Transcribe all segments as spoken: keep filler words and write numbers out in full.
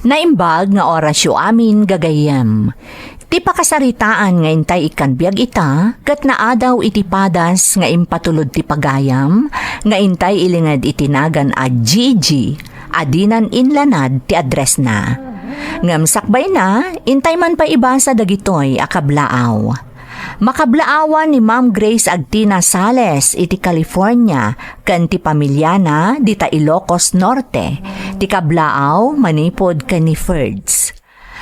Naimbag nga orasyo amin, gagayyem. Ti pakasaritaan nga intay ikkan biag ita, ket naadaw iti padas nga impatulod ti pagayam, nga intay ilinged iti nagan a Gigi, a dinan inlanad ti addressna. Ngem sakbayna, intay man pay ibasa dagitoy a kablaaw. Makablaawan ni Ma'am Grace Agtina Sales iti California ken ti pamiliana dita Ilocos Norte, ti kablaaw manipud ken ni Ferds.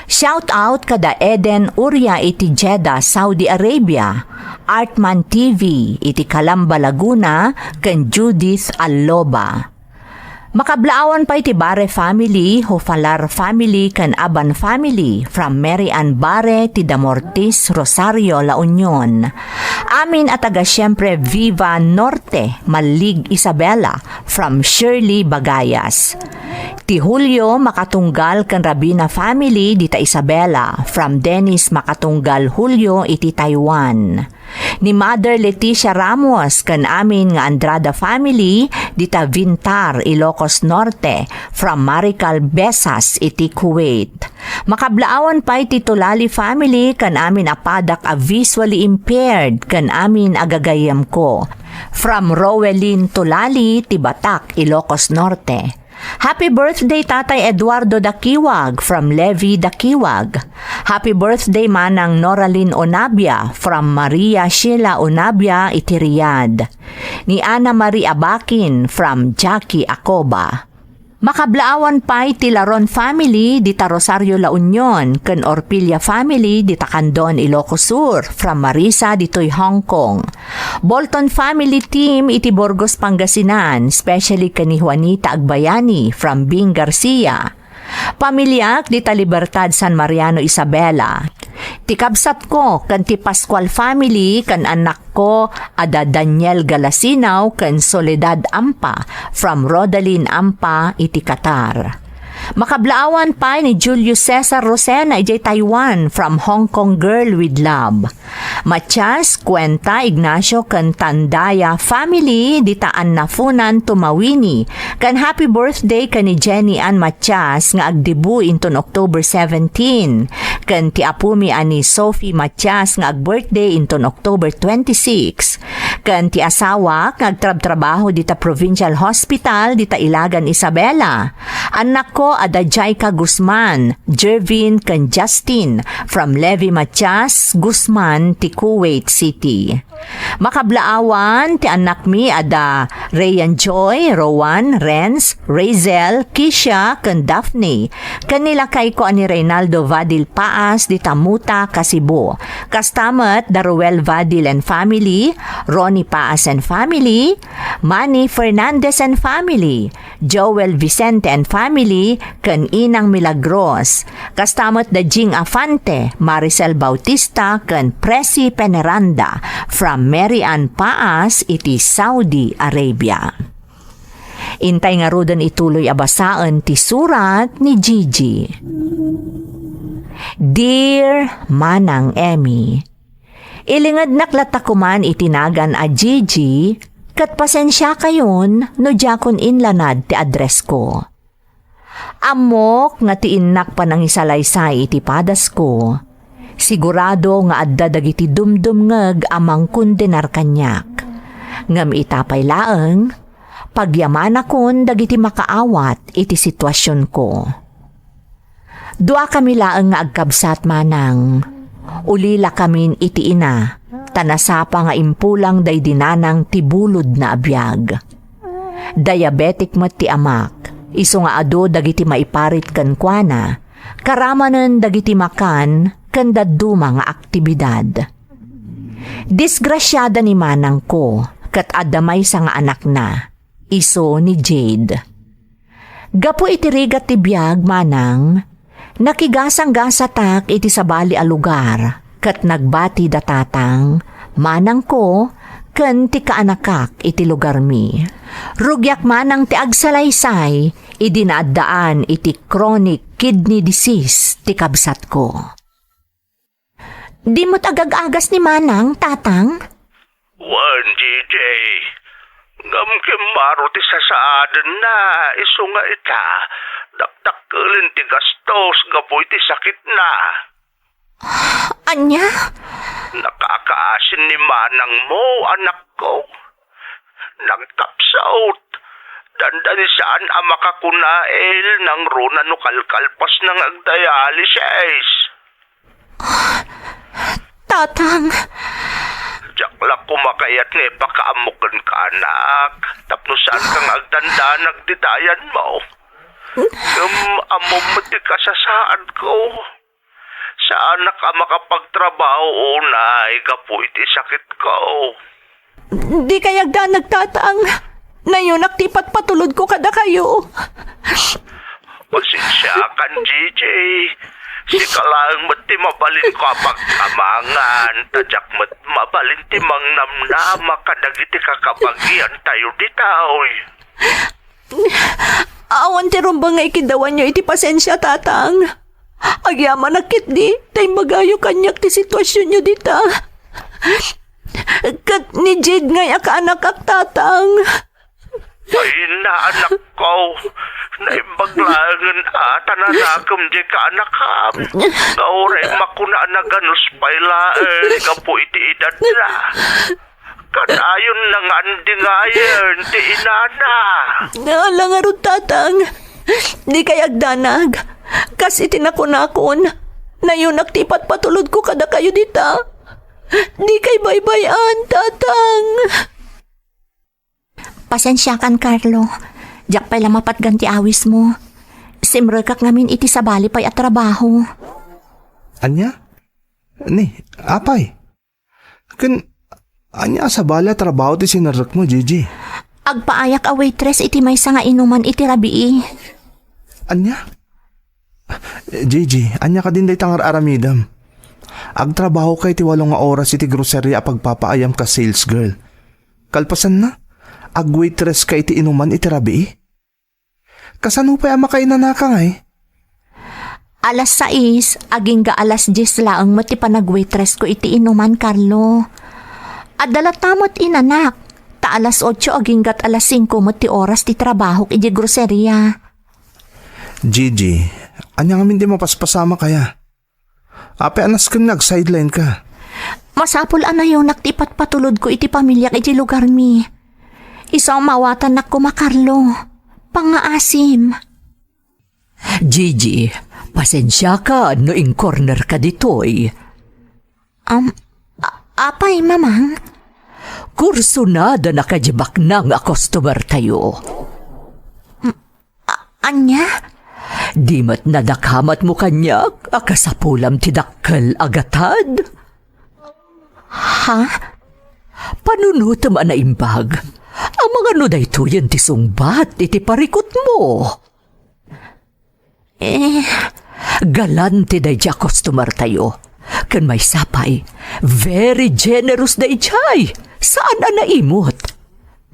Shout out kada Eden Uria iti Jeddah, Saudi Arabia, Artman T V iti Calamba, Laguna, ken Judith Alloba. Makablaawan pay ti Bare family, Hufalar family, ken Aban family from Mary Ann Bare ti Damortis, Rosario, La Union. Amin a taga siempre Viva Norte, Mallig, Isabela from Shirley Bagayas. Ti Julio Makatunggal ken Rabina family dita Isabela from Dennis Makatunggal Julio iti Taiwan. Ni Mother Leticia Ramos ken amin nga Andrada family dita Vintar, Ilocos Norte, from Marical Besas iti Kuwait. Makablaawan pay ti Tulali family ken amin a padak a visually impaired ken amin a gagayyemko. From Roelyn Tulali ti Batak, Ilocos Norte. Happy birthday, Tatay Eduardo Dakiwag from Levi Dakiwag. Happy birthday, Manang Noralyn Onabia from Maria Sheila Onabia iti Riyadh. Ni Ana Marie Abakin from Jackie Acoba. Makablaawan pay ti Laron family dita Rosario, La Union, ken Orpilla family dita Candon, Ilocos Sur, from Marisa ditoy Hong Kong. Bolton family team iti Burgos, Pangasinan, especially ken ni Juanita Agbayani from Bing Garcia. Pamiliak dita Libertad, San Mariano, Isabela. Ti kabsatko ken ti Pascual family ken annakko a da Daniel Galasinaw ken Soledad Ampa from Rodalyn Ampa iti Qatar. Makablaawan pay ni Julio Cesar Rosena idiay Taiwan from Hong Kong Girl with Love. Matias, Cuenta, Ignacio, ken Tandaya family dita Annafunan, Tumawini. Ken happy birthday ken ni Jenny Ann Matias nga agdibu inton October seventeen. Ken ti apumi a ni Sophie Matias nga agbirthday inton October twenty-six. Ken ti asawak nga agtrabtrabaho dita Provincial Hospital dita Ilagan, Isabela. Annakko a da Jaika Guzman, Jervin ken Justin from Levi Matias Guzman ti Kuwait City. Makablaawan ti annakmi a da Rayan Joy, Rowan, Renz, Razel, Kisha, ken Daphne. Ken ni lakayko a ni Reynaldo Vadil Paas dita Muta, Kasibo. Kasta met da Roel Vadil and family, Ronnie Paas and family, Manny Fernandez and family, Joel Vicente and family, ken Inang Milagros. Kasta met da Jing Afante, Maricel Bautista, ken Presi Peneranda from Mary Ann Paas iti Saudi Arabia. Intay ngaruden ituloy a basaen ti surat ni Gigi. Dear Manang Emmy, ilingednak latta koman iti nagan a Gigi, ket pasensiakayon no diakon inlanad ti addressko. Ammok nga ti innak panangisalaysay iti padasko, sigurado nga adda dagiti dumdumngeg a mangkondenar kaniak. Ngem ita pay laeng, pagyamanakon dagiti makaawat iti situasionko. Duakami laeng nga agkabsat, Manang. Ulilakamin iti ina, ta nasapa nga impulang daydi nanang ti bulodna a biag. Diabetic met ti amak, isu nga adu dagiti maiparit kenkuana, karamanen dagiti makan ken dadduma nga aktibidad. Disgrasiada ni manangko ket adda maysa nga anakna, isu ni Jade. Gapu iti rigat ti biag, Manang, nakigasanggasatak iti sabali a lugar ket nagbati da tatang, manangko, ken ti kaanakak iti lugarmi. Rugiak manang ti agsalaysay idi naaddaan iti chronic kidney disease ti kabsatko. Di met agag-agas ni manang, tatang? Wen, J J. Ngem kimmaro ti sasaadenna, isu nga ita, Dakdakkelen ti gastos gapu iti sakitna. Ania? Nakakaasin ni manangmo, anakko. Nagkapsut. Dandani saan a makakunail nangruna no kalkalpasna nga agdialysis. Tatang. Diak la koma kayat nga ipakaammo kenka, anak, tapno saanka nga agdandanag dita ayanmo. Ngem ammom met ti kasasaadko. Saanak a makapagtrabaho unay gapu iti sakitko. Dikay agdanag, Tatang. Nayunak ti ipatpatulodko kadakayo. Pasensiakan, Gigi. Sika laeng met ti mabalinko a pagkamangan, ta diak met mabalin ti mangnamnama kadagiti kakabagiantayo ditoy. Awan ti rumbeng nga ikidawanyo iti pasensia, Tatang. Agyamanak ketdi ta imbagayo kaniak ti situasionyo dita. Ket ni Jade ngay a kaanakak, Tatang. Ay, naanakko, naimbag laengen a ta nanakem diay kaanakam, nga uray makuna a naganus pay laeng gapu iti edadna. Kanayon nga andingayen ti inana. Ala ngarud, Tatang. Dikay agdanag. Kas iti nakunakon, nayunak ti ipatpatulodko kadakayo dita. Dikay baybay-an, Tatang. Pasensiakan, Carlo. Diak pay la mapatgan ti awismo. Simrekak ngamin iti sabali pay a trabaho. Ania? Ni, apay? Ken, ania a sabali a trabaho ti sinerrekmo, Gigi? Agpaayak a waitress iti maysa nga inuman iti rabii. Ania? Gigi, ania kadin dayta nga ar-aramidem? Agtrabahoka iti walo nga oras iti groceria a pagpapaayam kas sales girl. Kalpasanna, agwaitresska iti inuman iti rabii? Kasano pay a makainanaka ngay? Alas sais, agingga alas dies laeng met ti panagwaitressko iti inuman, Carlo. Adda latta met inanak, ta alas otso aginggat alas singko met ti oras ti trabahok idiay groceria. Gigi, ania ngamin ti mapaspasamak aya? Apay a nasken nga agsideline ka? Masapul a nayunak ti ipatpatulodko iti pamiliak iti lugarmi. Isu a maawatannak koma, Carlo. Pangngaasim. Gigi, pasensiaka no inkornerka ditoy. Am, a-, apay, Mamang? Kursunada na kadi baknang a customer tayo. A-, ania? Di met nadakamatmo kaniak a kasapulam ti dakkel a gatad? Ha? Panunotem a naimbag. Amangan no daytoyen ti sungbat iti parikutmo. Eh. Galante daydi a customer tayo. Ken maysa pay, very generous daydiay. Saan a naimot.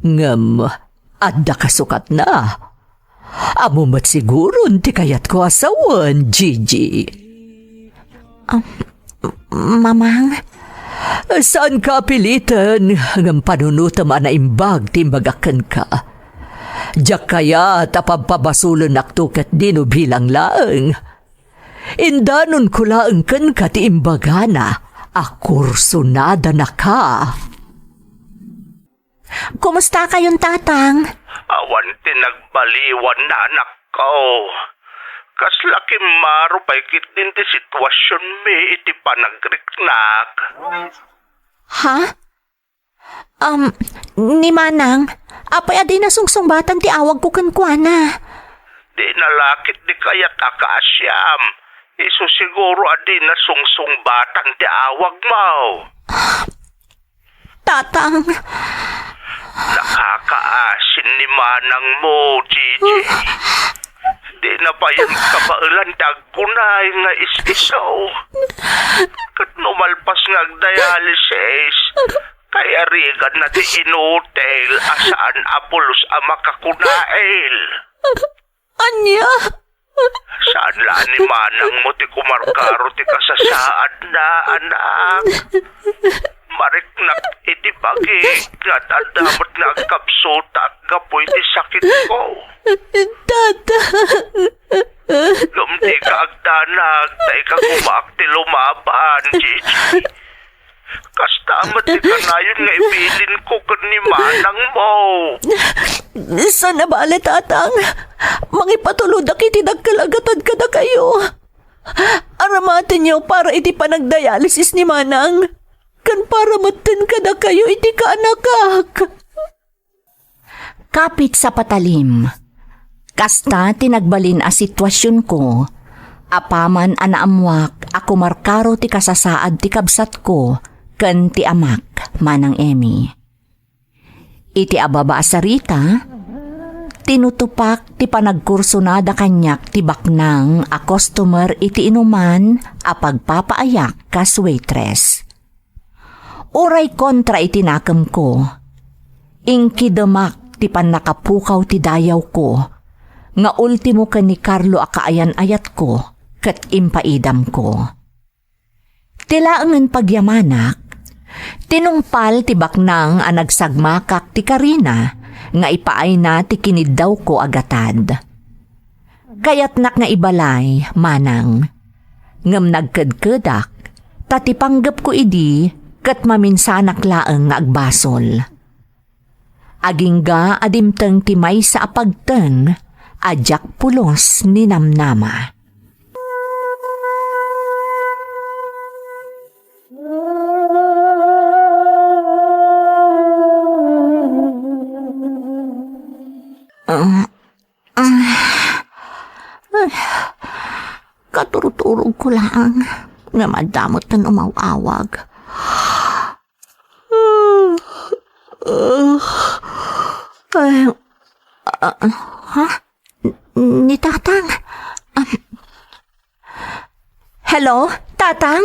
Ngem, adda kasukatna. Ammo met siguron ti kayatko a sawen, Gigi. Um, Mamang? Saanka a piliten, ngem panunotem a naimbag ti imbagak kenka. Diak kayat a pabpabasolennakto ketdi no bilang laeng. Indanonko laeng kenka ti imbagana a kursunadanaka. Kumustakayon, Tatang? Awan ti nagbaliwan, anakko. Kasla kimmaro pay ketdin ti situasionmi iti panagriknak. Ha? Um, ni Manang, apay a di nasungsungbatan ti awagko kenkuana? Di na la ketdi kayat a kaasiam. Isu siguro a di nasungsungbatan ti awagmo. Tatang. Nakakaasin ni manangmo, Gigi. Di na payen kabaelan ti agkunay nga is-isu. Ket no malpas nga agdialysis, kayariganna ti inutil a saan a pulos a makakunail. Ania? Saan la ni manangmo ti kumarkaro ti kasasaadna, anak? Mariknak iti bagik nga adda met nga agkabsutak gapu iti sakitko. Tatang! Ngem dika agdanag ta ikagumaak ti lumaban, Gigi. Kasta met ti kanayon nga ibilinko ken ni manangmo. Saan a bale, Tatang. Mangipatulodak iti dakkel a gatad kadakayo. Aramatenyo para iti panagdialysis ni Manang, ken para metten kadakayo iti kaanakak. Kapit sa patalim, kasta ti nagbalin a situasionko, apaman a naammoak a kumarkaro ti kasasaad ti kabsatko ken ti amak, Manang Emmy. Iti ababa a sarita, tinutupak ti panagkursonada kaniak ti baknang a customer iti inuman a pagpapaayak kas waitress. Uray kontra iti nakemko, ingkidemak ti pannakapukaw ti dayawko nga ultimo ken ni Carlo a kaayan-ayatko ket impaidamko. Ti laengen pagyamanak, tinungpal ti baknang a nagsagmakak ti karina nga ipaayna ti kiniddawko a gatad. Kayatnak nga ibalay, Manang. Ngem nagkedkedak, ta ti panggepko idi ket maminsanak laeng nga agbasol. Agingga a dimteng ti maysa a pagteng a diak pulos ninamnama. Ah, ah, ay, katuruturogko laeng nga madamot nga umaw-awag. Ay, ah, ha? Ni Tatang? Ah, hello, Tatang?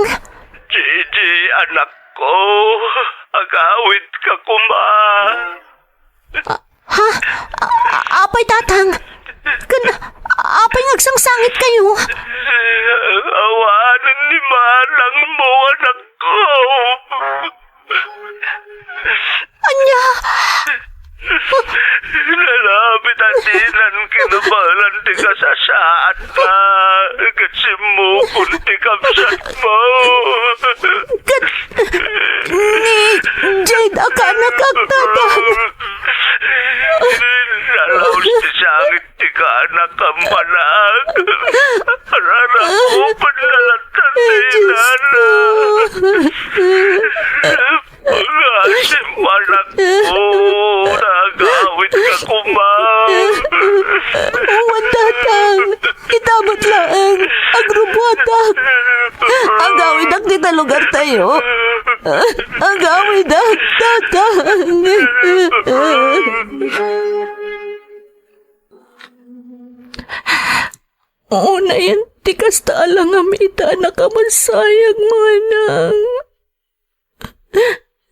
Gigi, anakko, agawidka koma. Ah, ha? A-, a-, apay, Tatang? Ken, apay nga agsangsangitkayo? Awanen ni manangmo, anakko. Ania? Nalabit a dinan kinabaelan ti kasasaadna, ket simmukon ti kabsatmo. Ket ni Jade a kaanakak, Tatang. Nalaus ti sangit ti kaanakam, anak. Rarakupenna latta ti inana. Asim, anakko, nagawidka koma. Wen, Tatang, ita met laeng, agrubuatak. Agawidak dita lugartayo. Agawidak, Tatang. Unayen ti kasta a langam ita a nakamasayag, manang.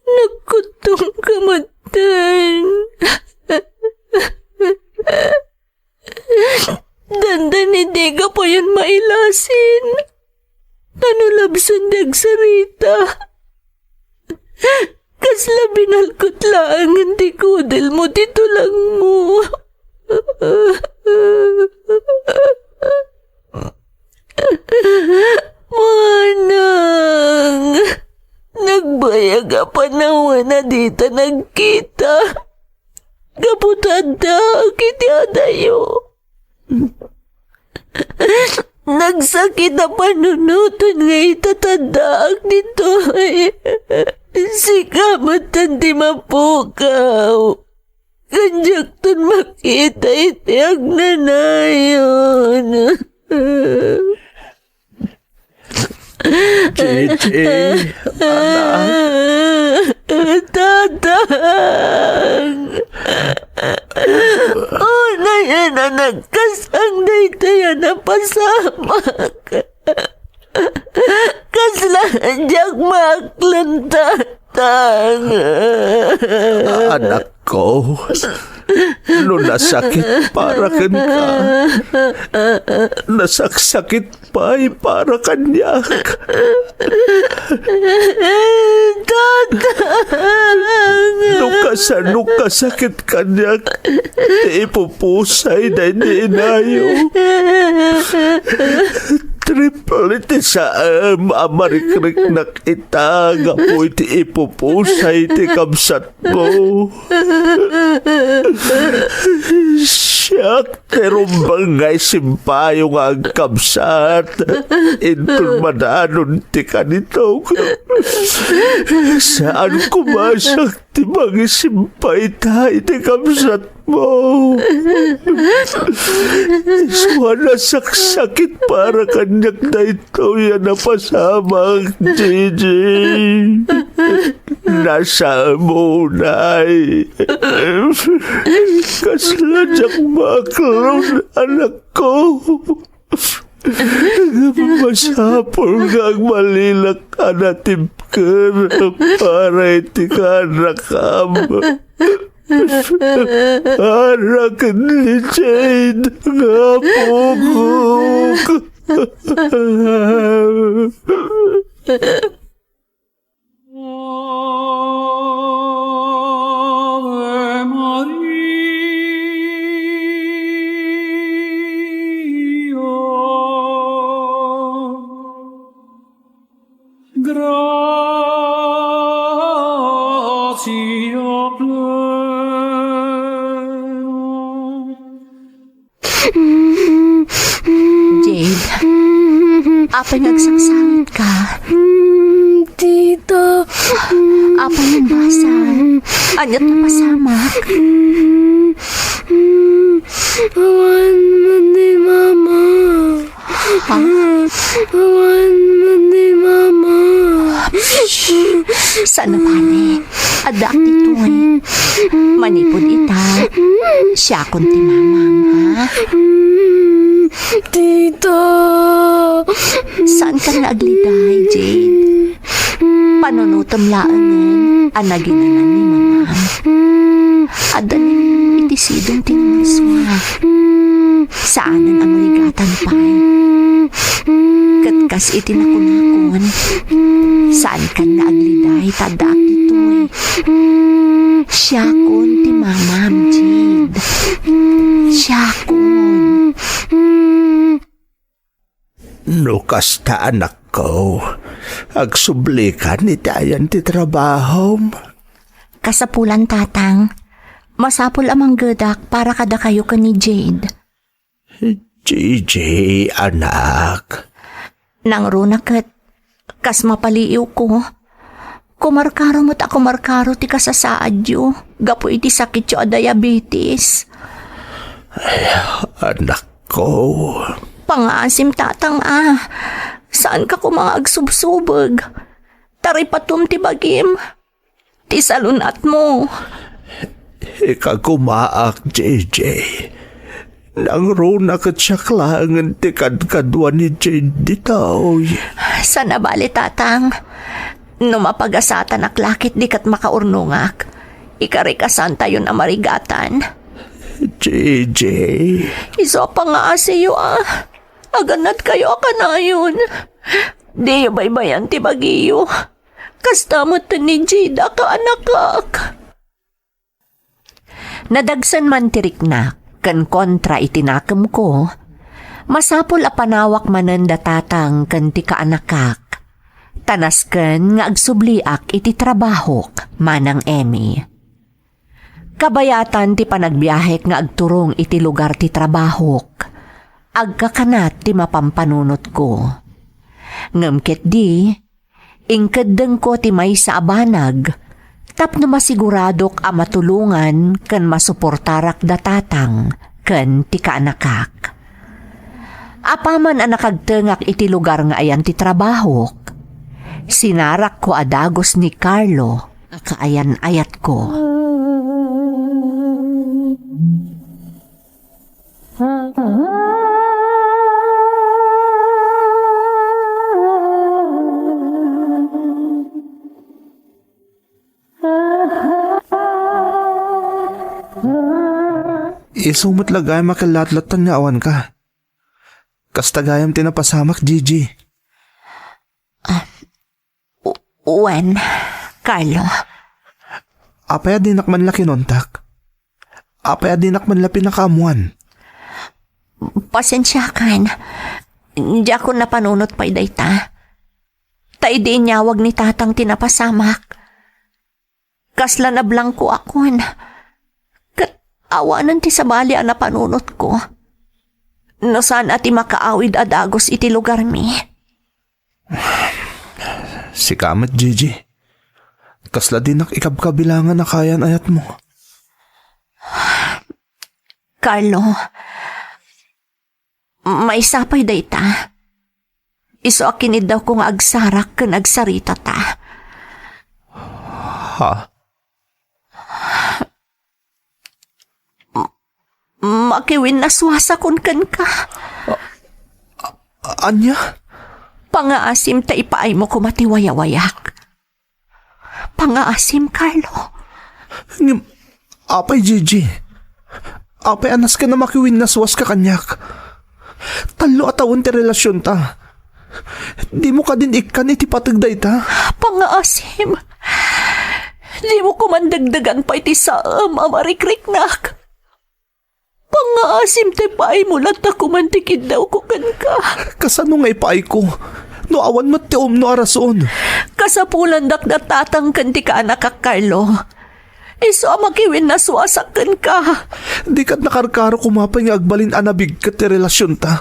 Nagkuttongka metten. Dandani dika payen mailasin. Ta no labsen ti agsarita, kasla binalkot laengen ti kudelmo ti tulangmo. Manang, nagbayag a panawen a dita nagkita. Gapu ta addaak iti adayo. Nagsakit a panunoten nga ita ta addaak ditoy. Sika metten ti mapukaw. Ken diakton makita iti agnanayon. Gigi, anak. Tatang! Unayen a nagkasang daytoy a napasamak. Kasla diak maaklan, Tatang. Anak, Anakko, no nasakit para kenka, nasaksakit pay para kaniak. Tatang! No kasano kasakit kaniak ti ipupusay daydi inayo. Triple ti saem a marikriknak ita gapu iti ipupusay ti kabsatmo. Siak ti rumbeng nga isimpayo nga agkabsat, inton madanon ti kanitok. Saan koma siak ti mangisimpa ita iti kabsatmo. Isu a nasaksakit para kaniak daytoy a napasamak, Gigi. Nasaem unay. Kasla diak maaklon, anakko. Masapul nga agbalilak a natibker para iti kaanakam. Para ken ni Jade nga apok. Ave Maria, gratia plena. Jade, apay nga agsangsangitka? Tita. Apay nga basar? Ania't napasamak? Awan man ni Mama. Ha? Awan man ni Mama. Saan a bale? Addaak ditoy. Manipud ita, siakon ti mamam, ha? Tita! Saankan nga agliday, Jade. Panunotem laengen a naginanan ni mamam. Adda ni iti sidong ti numersua. Saanen a marigatan pay. Ket kas iti nakunakon, saankan nga agliday ta addaak ditoy. Siakon ti mamam, Jade. Siakon. No kasta, anakko, agsublikan iti ayan ti trabahom. Kasapulan, Tatang. Masapul a manggedak para kadakayo ken ni Jade. Gigi, anak. Nangruna ket kas mapaliiwko. Kumarkaro met a kumarkaro ti kasasaadyo gapu iti sakityo a diabetes. Ay, anakko. Pangaasim, Tatang, a. Saanka koma nga agsubsubeg. Taripatom ti bagim. Ti salun-atmo. Ikagumaak, J J. Nangruna ket siak laengen ti kadkaduan ni Jade ditoy. Saan a bale, Tatang. No mapagasatanak la ket di ket makaurnongak, ikarikasantayon a marigatan. J J. Isu a pangaasiyo a. Agannadkayo a kanayon. Diyo baybayan ti bagiyo. Kasta met ni Jade a kaanakak. Nadagsen man ti riknak ken kontra iti nakemko, masapul a panawak manen da Tatang ken ti kaanakak, ta nasken nga agsubliak iti trabahok, Manang Emmy. Kabayatan ti panagbiahek nga agturong iti lugar ti trabahok, agkakanat ti mapampanunotko. Ngem ketdi, inkeddengko ti maysa a banag tapno masiguradok a matulongan ken masuportarak da Tatang ken ti kaanakak. Apaman a nakagtengak iti lugar nga ayan ti trabahok, sinarakko a dagus ni Carlo a kaayan-ayatko. Isu met la gayam a kallatlattan nga awanka. Kasta gayam ti napasamak, Gigi. Ah, w-, wen, Carlo. Apay a dinak man la kinontak? Apay a dinak man la pinakaammuan? Pasensiakan. Diakon napanunot pay dayta. Ta idi inyawag ni Tatang ti napasamak, kasla nablangkoakon. Ket awanen ti sabali a napanunotko. No saan a ti makaawid a dagus iti lugarmi. Sika met, Gigi. Kasla dinak ikabkabilangan a kayan-ayatmo. Carlo, maysa pay dayta. Isu a kiniddawko nga agsarak ken agsaritata. Ha? Makiwinnaswasakon kenka. A-, ania? Pangaasim ta ipaaymo koma ti wayawayak. Pangaasim, Carlo. Ngem, apay, Gigi? Apay a nasken a makiwinnaswaska kaniak? Tallo a tawen ti relasionta. Dimo kadin ikkan iti pateg dayta? Pangaasim. Dimo koman dagdagan pay ti saem a marikriknak. Pangaasim ta ipaaymo latta koman ti kiddawko kenka. Kasano nga ipaayko? No awan met ti umno a rason. Kasapulandak da Tatang ken ti kaanakak, Carlo. Isu a makiwinnaswasak kenka. Dika nakarkaro koma pay nga agbalin a nabigket ti relasionta.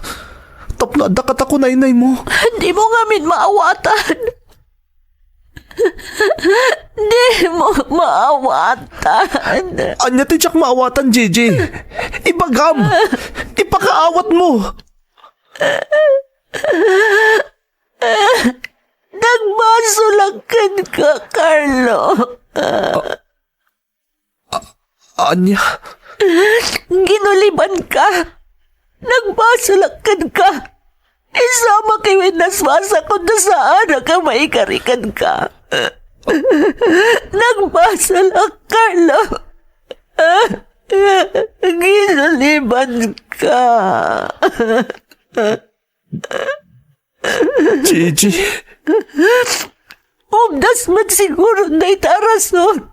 Tapno adda katakunaynaymo. Dimo ngamin maawatan. Dimo maawatan. Ania ti diak maawatan, Gigi? Ibagam! Ipakaawatmo! Nagbasolak kenka, Carlo. Ania? Ginulibanka. Nagbasolak kenka. Isu a makiwinnaswasakon ta saanak a maikari kenka. Nagbasolak, Carlo. Ginulibanka. Gigi. Umdas met siguro dayta a rason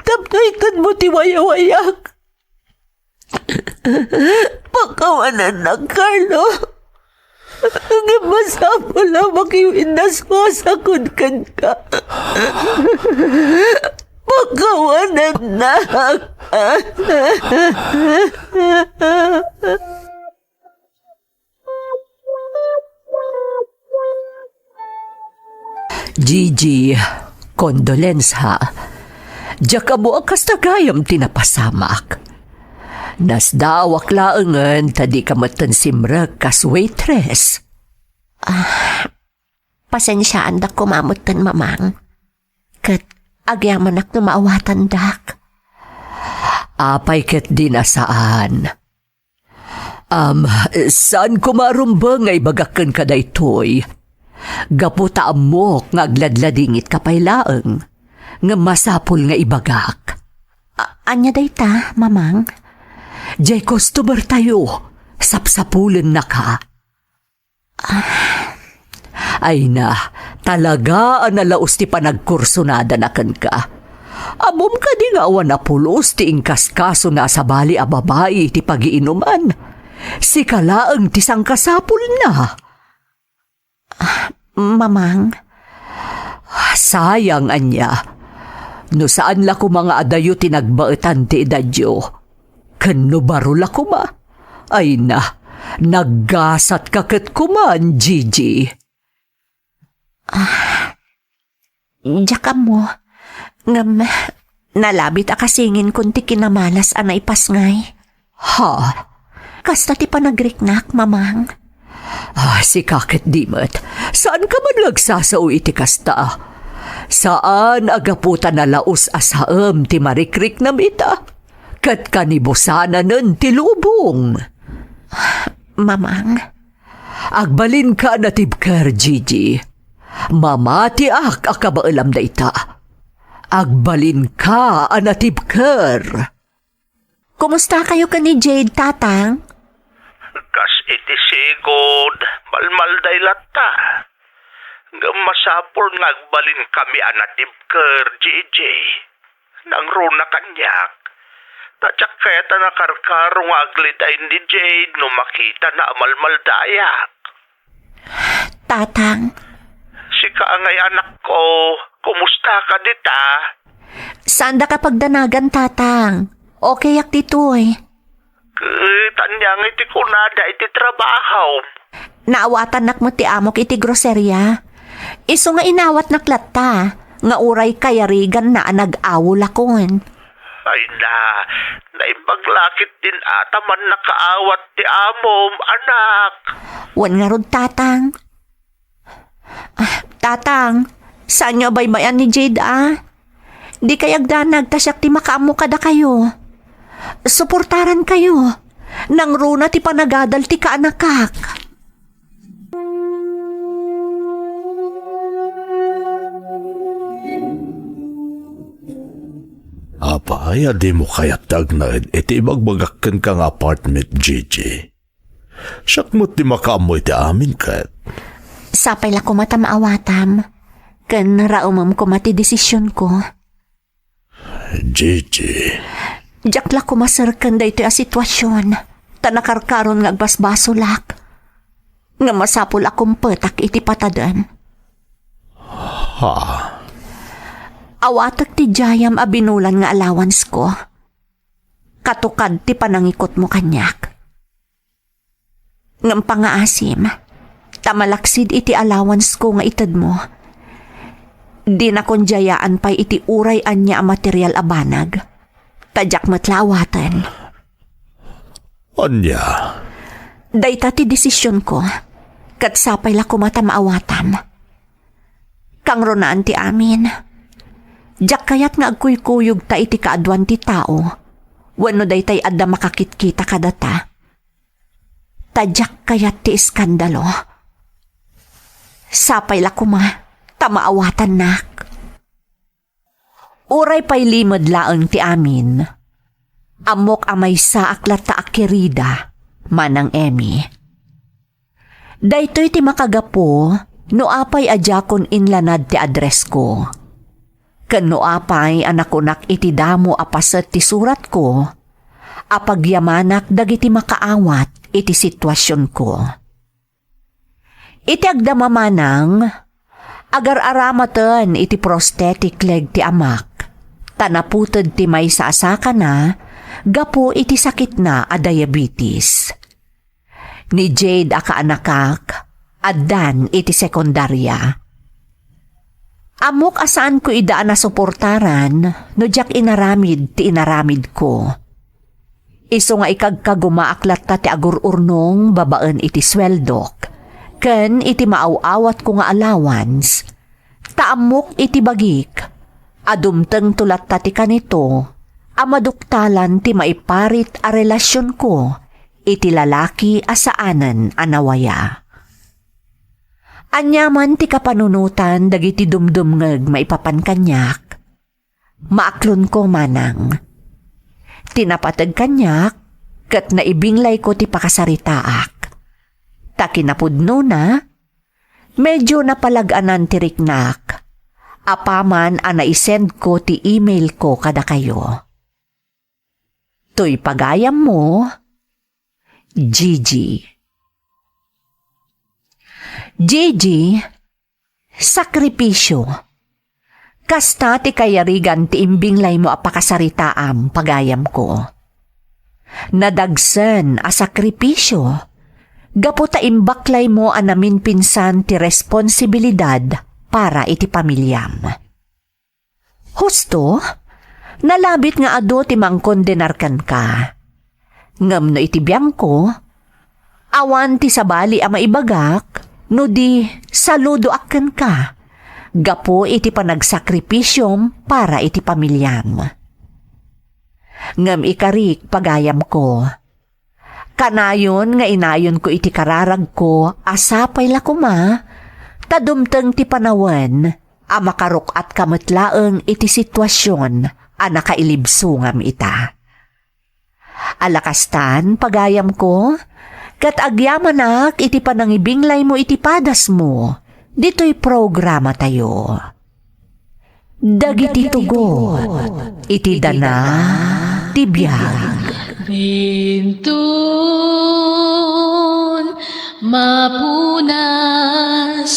tapno itanmo ti wayawayak. Pakawanannak, Carlo. Ngem masapul a makiwinnaswasakon kenka. Pakawanannak. Gigi, condolence ha. Diak ammo a kasta gayam ti napasamak. Nasdaawak laengen ta dika metten simrek kas waitress. Ah, pasensiaandak koma metten, Mamang. Ket agyamanak no maawatandak. Apay ket di nasaan? Am, saan koma a rumbeng nga ibagak kenka daytoy. Gapu ta ammok nga agladladingitka pay laeng, ngem masapul nga ibagak. A-, ania dayta, Mamang? Diay customer tayo, sapsapulennaka. Ay na, talaga a nalaus ti panagkursunadana kenka. Ammom kadi nga awan a pulos ti inkaskasona a sabali a babai iti pagiinuman? Sika laeng ti sangkasapulna. Ah, Mamang. Sayang ania. No saan la koma nga adayo ti nagbaetan ti edadyo. Ken no baro la koma. Ay na, naggasatka ket koman, Gigi. Ah, diak ammo. Ngem, nalabit a kasinginkon ti kinamalas a naipasngay. Ha? Kasta ti panagriknak, Mamang. Ah, sika ket di met. Saanka man nga agsasao iti kasta. Saan a gapu ta nalaus a saem ti marikriknam ita. Ket kanibusananen ti lubong. Mamang. Agbalinka a natibker, Gigi. Mamatiak a kabaelam dayta. Agbalinka a natibker. Kumusta kayo ken ni Jade, Tatang? Kas iti sigud, malmalday latta. Ngem masapul nga agbalinkami a natibker, Gigi. Nangruna kaniak. Ta diak kayat a nakarkaro nga aglid-ay ni Jade no makitana a malmaldayak. Tatang. Sika ngay anakko, kumusta ka dita? Saandaka pagdanagan, Tatang. Okay ak ditoy. Ket ania ngay ti kunada iti trabaho? Naawatannak met ti amok iti groseria. Isu nga inawatnak latta, nga uray kayariganna a nag-awolakon. Ay na, naimbag la ketdin a ta mannakaawat ti amom, anak. Wen ngarud, Tatang. Ah, Tatang, saanyo a baybay-an ni Jade, a? Dikay agdanag ta siak ti makaammo kadakayo. Suportarankayo. Nangruna ti panagadal ti kaanakak. Apay a dimo kayat ti agnaed iti ibagbagak kenka nga apartment, Gigi? Siak met ti makaammo iti amin ket. Sapay la koma ta maawatam, ken raemem koma ti desisionko. Gigi. Diak la koma serken daytoy a situasion, ta nakarkaron nga agbasbasolak. Nga masapul a kumpetak iti patadem. Ha? Awatek ti diayam a binulan nga allowance ko. Katukad ti panangikutmo kaniak. Ngem pangaasim, ta malaksid iti allowance ko nga itedmo. Dinakon diayaan pay iti uray ania a material a banag, ta diak met la awaten. Ania? Dayta ti desisionko, ket sapay la koma ta maawatam. Kangrunaan ti amin. Diak kayat nga agkuykuyogta iti kaaduan ti tao, wenno daytay adda makakitkita kadata. Ta diak kayat ti iskandalo. Sapay la koma ta maawatannak. Uray pay limed laeng ti amin, ammok a maysaak latta a kirida, Manang Emmy. Daytoy ti makagapu no apay a diakon inlanad ti addressko. Ken no apay a nakunak iti damo a paset ti suratko, a pagyamanak dagiti makaawat iti situasionko. Iti agdama manang, agar-aramaten iti prosthetic leg ti amak, ta naputed ti maysa a sakana gapu iti sakitna a diabetes. Ni Jade a kaanakak, addan iti sekundaria. Ammok a saanko ida a nasuportaran no diak inaramid ti inaramidko. Isu nga ikagkagumaak latta ti agur-urnong babaen iti sueldok ken iti maaw-awatko nga allowance, ta ammok iti bagik a dumtengto latta ti kanito a maduktalan ti maiparit a relasionko iti lalaki a saanen a nawaya. Ania man ti kapanunotan dagiti dumdumngeg maipapan kaniak, maaklonko manang. Ti napateg kaniak ket naibinglayko ti pakasaritaak. Ta kinapudnona, medio napalag-anan ti riknak, apaman a naisendko ti emailko kadakayo. Toy pagayammo, Gigi. Gigi, sakripisyo. Kasta ti kayarigan ti imbinglaymo a pakasaritaam, pagayamko. Nadagsen a sakripisyo, gapu ta imbaklaymo a naminpinsan ti responsibilidad para iti pamiliam. Husto, nalabit nga adu ti mangkondenar kenka. Ngem no iti biangko, awan ti sabali a maibagak no di saludoak kenka gapu iti panagsakripisyom para iti pamiliam. Ngem ikarik, pagayamko, kanayon nga inayonko iti kararagko a sapay la koma ta dumteng ti panawen a makaruk-atka met laeng iti situasion a nakailibsongam ita. Ala kastan, pagayamko, ket agyamanak iti panangibinglaymo iti padasmo ditoy programatayo. Dagiti tugot iti dana ti biag. Inton mapunas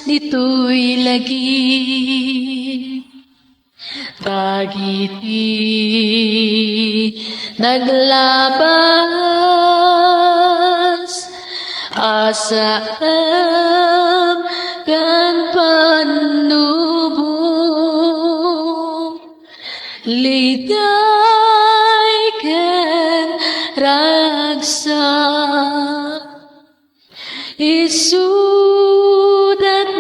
ditoy lagi, dagiti naglabas a saem ken pannubo, ligay ken ragsak. Isudat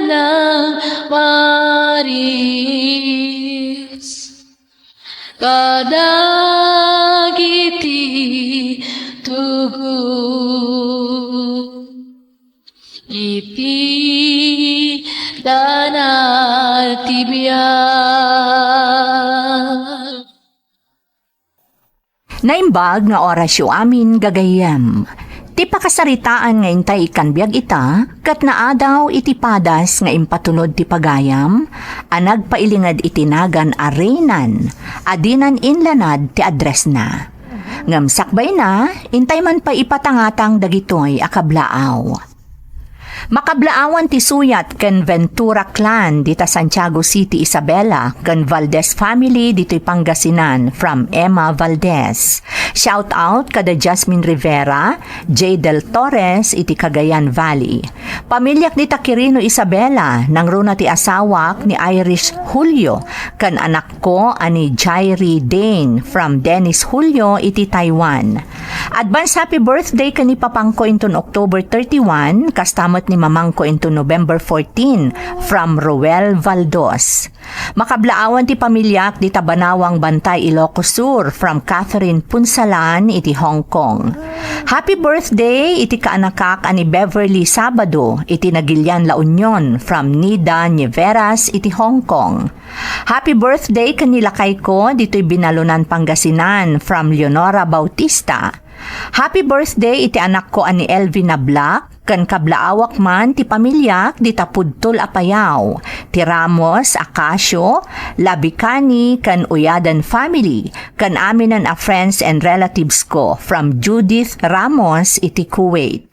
nang maris kadagiti tugot iti dana ti biag. Naimbag nga orasyo amin, gagayyem. Ti pakasaritaan nga intay ikkan biag ita, ket naadaw iti padas nga impatulod ti pagayam a nagpailinged iti nagan a Reynan a dinan inlanad ti addressna. Ngem sakbayna, intay man pay ipatangatang dagitoy a kablaaw. Makablaawan ti suyat ken Ventura clan dita Santiago City, Isabela, ken Valdez family ditoy Pangasinan, from Emma Valdez. Shout out kada Jasmine Rivera, Jay Del Torres iti Cagayan Valley. Pamiliak dita Quirino, Isabela, nangruna ti asawak ni Irish Julio, ken anakko a ni Jairi Dane, from Dennis Julio iti Taiwan. Advance happy birthday ken ni papangko inton October thirty-one, kasta met ni mamangko inton November fourteen, from Roel Valdos. Makablaawan ti pamiliak dita Banawang Bantay, Ilocos Sur, from Catherine Punsalan iti Hong Kong. Happy birthday iti kaanakak a ni Beverly Sabado iti Nagilian, La Union, from Nida Nieveras iti Hong Kong. Happy birthday ken ni lakayko ditoy Binalonan, Pangasinan, from Leonora Bautista. Happy birthday iti anakko a ni Elvin Nablac, ken kablaawak man ti pamiliak dita Pudtol, Apayao, ti Ramos, Acacio, Labicani, ken Uyadan family, ken aminen a friends and relatives ko, from Judith Ramos iti Kuwait.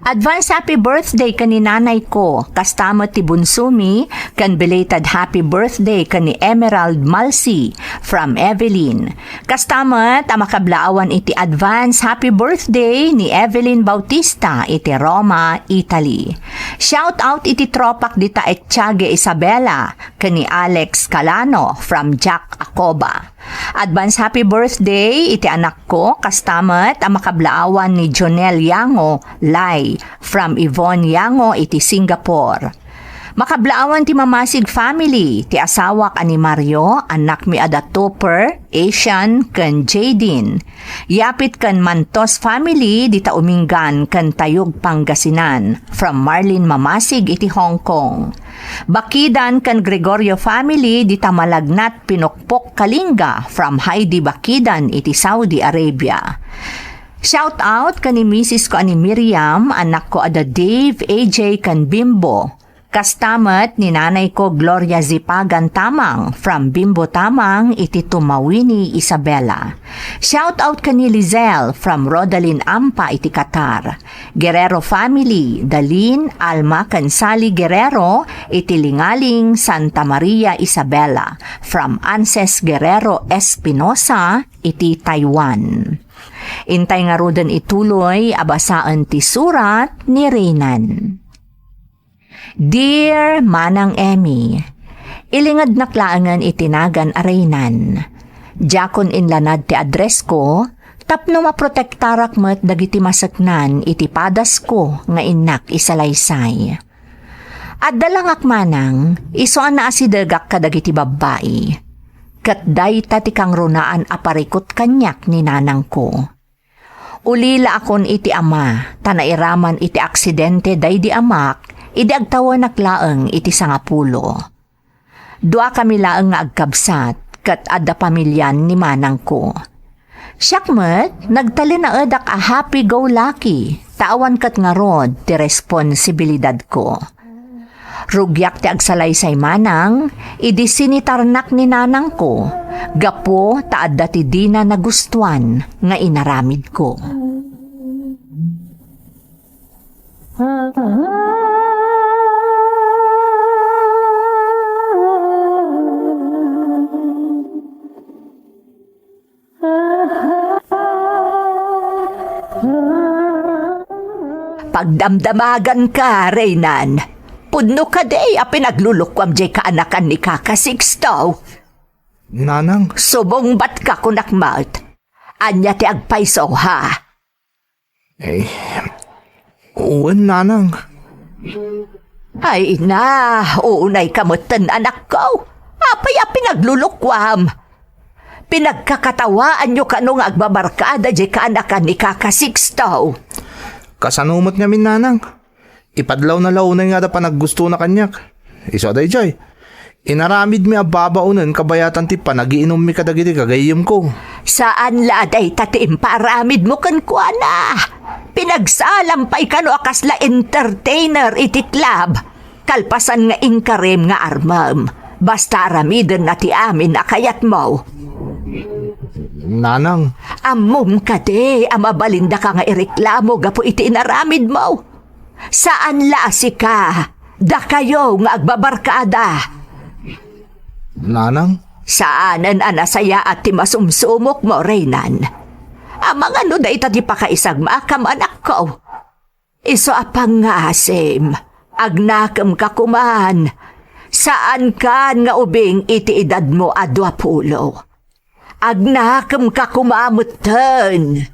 Advance happy birthday ken ni nanayko, kasta met ti bunsomi, ken belated happy birthday ken ni Emerald Malsi, from Evelyn. Kasta met a makablaawan iti advance happy birthday ni Evelyn Bautista iti Roma, Italy. Shout out iti tropak dita Etiague, Isabela, ken ni Alex Calano, from Jack Acoba. Advance happy birthday iti anakko, kasta met a makablaawan ni Jonel Yango Lai, from Yvonne Yango iti Singapore. Makablaawan ti Mamasig family, ti asawak a ni Mario, annakmi a da Topper, Asian, ken Jadine. Yapit ken Mantos family, dita Umingan ken Tayug, Pangasinan, from Marlene Mamasig iti Hong Kong. Bakidan ken Gregorio family, dita Malagnat, Pinokpok, Kalinga, from Heidi Bakidan iti Saudi Arabia. Shout out ken ni misis ko a ni Miriam, anakko a da Dave, A J, ken Bimbo. Kasta met ni nanayko Gloria Zipagan Tamang, from Bimbo Tamang iti Tumawini, Isabela. Shout out ken ni Lizelle, from Rodalin Ampa iti Qatar. Guerrero family, Dalin, Alma, ken Sally Guerrero iti Lingaling, Santa Maria, Isabela, from Anses Guerrero Espinosa iti Taiwan. Intay ngaruden ituloy a basaen ti surat ni Reynan. Dear Manang Emmy, ilingednak laengen iti nagan a Reynan. Diakon inlanad ti addressko tapno maprotektarak met dagiti maseknan iti padasko nga innak isalaysay. Adda langak manang, isu a naasidegak kadagiti babbai. Ket dayta ti kangrunaan a parikut kaniak ni nanangko. Ulilaakon iti ama, ta nairaman iti aksidente daydi amak idi agtawenak laeng iti sangapulo. Duakami laeng nga agkabsat, ket adda pamilian ni manangko. Siak met, nagtalinaedak a happy-go-lucky, ta awan ket ngarud ti responsibilidadko. Rugiak ti agsalaysay manang, idi sinitarnak ni nanangko, gapu ta adda ti dina nagustuan nga inaramidko. Pagdamdamaganka, Reynan. Pudno kadi a pinaglulukuam diay kaanakan ni Kaka Sixto? Nanang. Subungbatka kunak met. Ania ti agpayso, ha? Eh, wen, nanang. Ay na, unay ka metten, anakko. Apay a pinaglulukuam? Pinagkakatawaanyo kano nga agbabarkada diay kaanakan ni Kaka Sixto? Kasano met ngamin, nanang? Ipadlawna la unay nga adda panaggustona kaniak. Isu a daydiay, inaramidmi a babaonen kabayatan ti panagiinummi kadagiti gagayyemko. Saan la a dayta ti impaaramidmo kenkuana. Pinagsalam pay kano a kasla entertainer iti club. Kalpasan nga inkarim nga armem. Basta aramidenna ti amin a kayatmo. Nanang. Ammom kadi a mabalindaka nga ireklamo gapu iti inaramidmo? Saan la a sika, dakayo nga agbabarkada. Nanang? Saanen a nasayaat ti masumsumokmo, Reynan. Amangan no dayta ti pakaisagmakam, anakko. Isu a pangngaasim, agnakemka koman. Saankan nga ubing iti edadmo a duapulo. Agnakemka koma metten.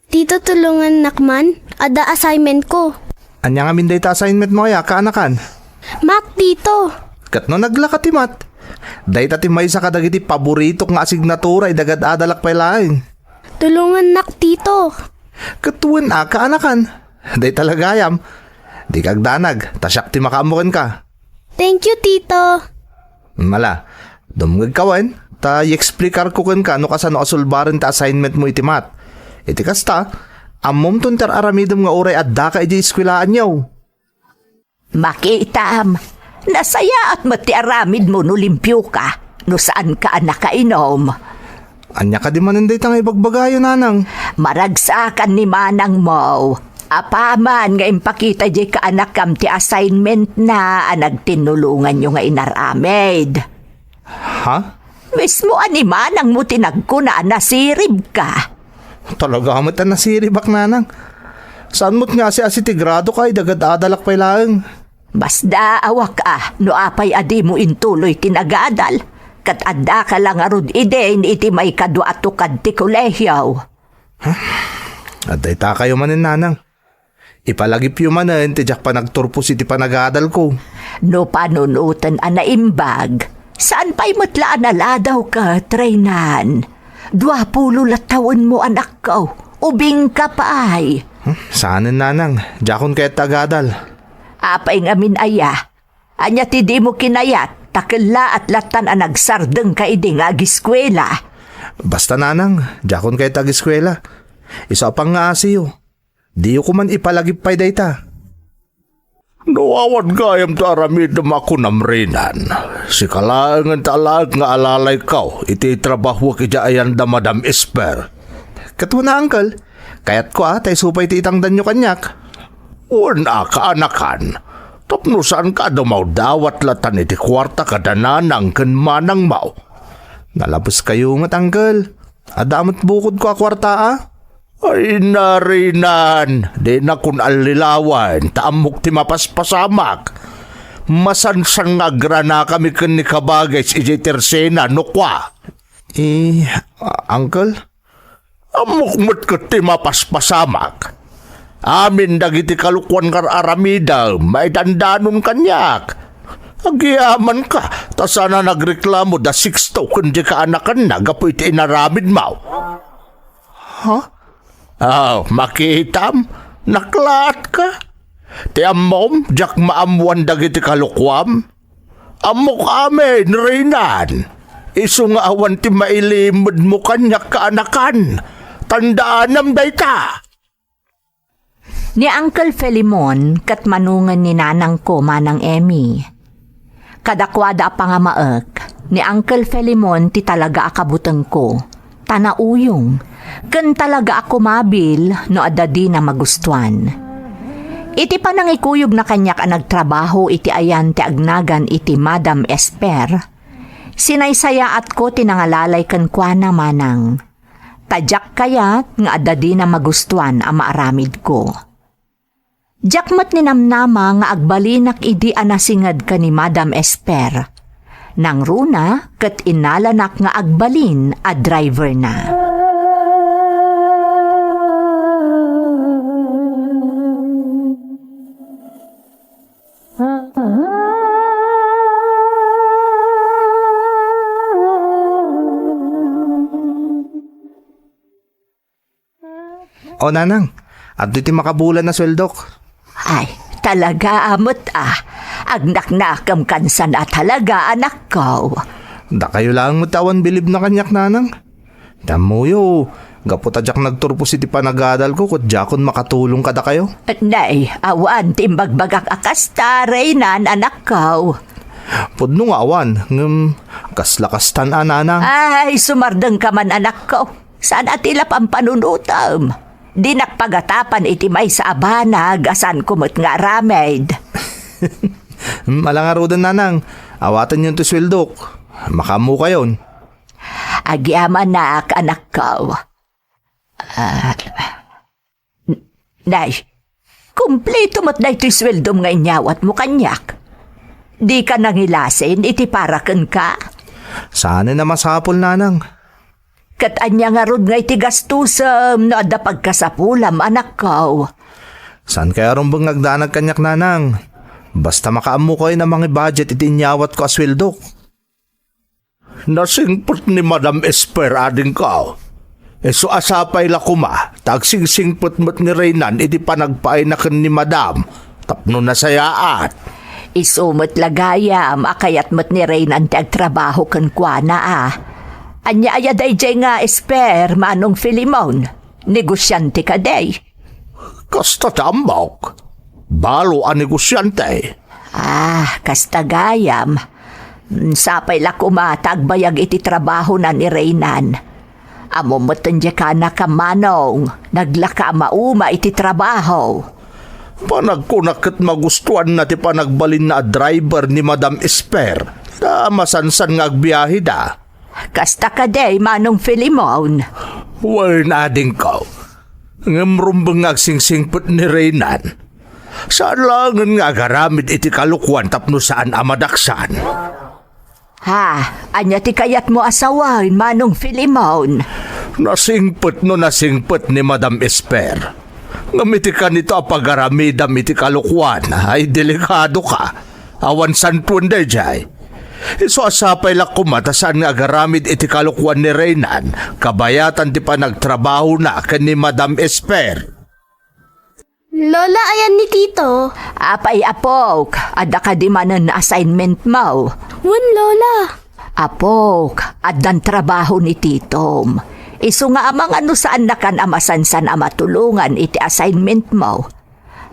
Tito, tulongannak man. Adda assignment ko. Ania ngamin dayta assignment mo aya, kaanakan? Math, Tito. Ket no naglaka ti math, dayta ti maysa kadagiti paboritok nga asignatura idi agad-adalak pay laeng. Tulongannak, Tito. Ket wen a, kaanakan. Dayta la gayam. Dika agdanag, ta siak ti makaammo kenka. Thank you, Tito. Ala, dumngegka wen, ta i-explikarko kenka no kasano a sulbaren ti assignment mo iti math. Iti kasta, ammomton ti ar-aramidem nga uray addaka idiay eskuelaanyo. Makitam, nasayaat met ti aramidmo no limpioka, no saanka a nakainum. Ania kadi manen dayta nga ibagbagayo, nanang? Maragsakan ni manangmo. Apaman nga impakita diay kaanakam ti assignment na a nagtinnulonganyo nga inaramid. Ha? Mismo a ni manangmo ti nagkuna a nasiribka. Talaga met a nasiribak, nanang. Saan met nga asi-asi ti gradoka idi agad-adalak pay laeng. Masdaawak a no apay a dimo intuloy ti nagadal, ket addaka la ngarud idin iti maikadua a tukad ti kolehio. Adda itakayo manen, nanang. Ipalagipyo manen ti diak panagturpos iti panagadalko. No panunoten a naimbag, saan pay met la a naladaw ket, Reynan? Duapulo la tawenmo, anakko. Ubingka pay. Hmm, saanen, nanang. Diakon kayat ti agadal. Apay ngamin aya? Ania ti dimo kinayat, ta kellaat lattan a nagsardengka idi nga agiskuela? Basta, nanang, diakon kayat ti agiskuela. Isu a pangngaasiyo. Diyo koman ipalagip pay dayta. No awan gayam ti aramidem a kunam, Reynan, sika laengen ti alaek nga alalayko iti trabahuek idiay ayan da Madam Esper. Ket wen a, uncle, kayatko a ta isu pay ti itangdanyo kaniak. Wen a, kaanakan, tapno saanka a dumawdawat lattan iti kuarta kada nanang ken manangmo. Nalabeskayo met, uncle. Adda met bukodko a kuarta a. Ay, Reynan, dinakon allilawen, ta ammok ti mapaspasamak. Masansan nga agranakami ken ni Kabagis idiay tersena, no kua. Eh, a-, uncle? Ammok met ket ti mapaspasamak. Amin dagiti kalokuan nga ar-aramidem, maidandanon kaniak. Agiyamanka, ta saan a nagreklamo da Sixto ken di kaanakanna gapu iti inaramidmo. Ha? Aw, makitam, naklaatka. Ti ammom, diak maammoan dagiti kalokuam. Ammok amin, Reynan. Isu nga awan ti mailimedmo kaniak, kaanakan. Tandaanam dayta. Ni Uncle Filemon ket manongen ni nanangko, Manang Emmy. Kadakuada a pangamaek, ni Uncle Filemon ti talaga a kabutengko, ta nauyong, ken talaga a kumabil no adda dina magustuan. Iti panangikuyogna kaniak a nagtrabaho iti ayan ti agnagan iti Madam Esper, sinaysayaatko ti nangalalay kenkuana, Manang. Ta diak kayat nga adda dina magustuan a maaramidko. Diak met ninamnama nga agbalinak idi a nasinged ken ni Madam Esper. Nangruna ket innalanak nga agbalin a driverna. O, Nanang, adtoy ti makabulan a sueldok. Ay, talaga met a. Agnaknakemkan sana talaga, anakko. Dakayo laeng met ti awan bilibna kaniak, Nanang. Ammoyo, gapu ta diak nagturpos iti panagadalko ket diakon makatulong kadakayo. Nay, awan ti imbagbagak a kasta, Reynan, anakko. Pudno nga awan, ngem kasla kastan a, Nanang. Ay, sumardengka man, anakko. Saan a ti la pampanunotem. Dinak pagatapan iti maysa a banag a saanko met nga aramid. Ala ngaruden, Nanang. Awatenyon ti sueldok. Makaammokayon. Agyamanak, anakko. Ah, n-, nay, kumpleto met daytoy sueldom nga inyawatmo kaniak. Dika nangilasin iti para kenka? Saanen a masapul, Nanang. Ket ania ngarud nga iti gastusem no adda pagkasapulam, anakko? Saankay a rumbeng nga agdanag kaniak, Nanang. Basta makaammokayon a mangi-budget iti inyawatko a sueldok. Nasingpet ni Madam Esper, adingko. Isu a sapay la koma ta agsingsingpet met ni Reynan iti panagpaayna ken ni Madam tapno nasayaat. Isu met la gayam a kayat met ni Reynan ti agtrabaho kenkuana a. Ania aya daydiay nga Esper, Manong Filemon? Negosiante kadi? Kasta ti ammok. Balo a negosiante. Ah, kasta gayam. Mm, sapay la koma ta agbayag iti trabahona ni Reynan. Ammom met ti diay kanak a Manong, naglaka a mauma iti trabaho. Panagkunak ket magustuanna ti panagbalinna a driver ni Madam Esper. Ta masansan nga agbiaheda. Kasta kadi, Manong Filemon? Wen, adingko. Ngem rumbeng nga agsingsingpet ni Reynan. Saan laengen nga agaramid iti kalokuan tapno saan a madaksan. Ha, ania ti kayatmo a sawen, Manong Filemon? Nasingpet no nasingpet ni Madam Esper. Ngem iti kanito a pagaramidam iti kalokuan, ay delikadoka. Awan santoen daydiay. Isu a sapay la koma ta saan nga agaramid iti kalokuan ni Reynan, kabayatan ti panagtrabahona ken ni Madam Esper. Lola, ayan ni Tito. Apay, apok, adda kadi manen assignment mo? Wen, Lola. Apok, addan trabaho ni Titom. Isu nga amangan no saannakan a masansan a matulongan iti assignment mo.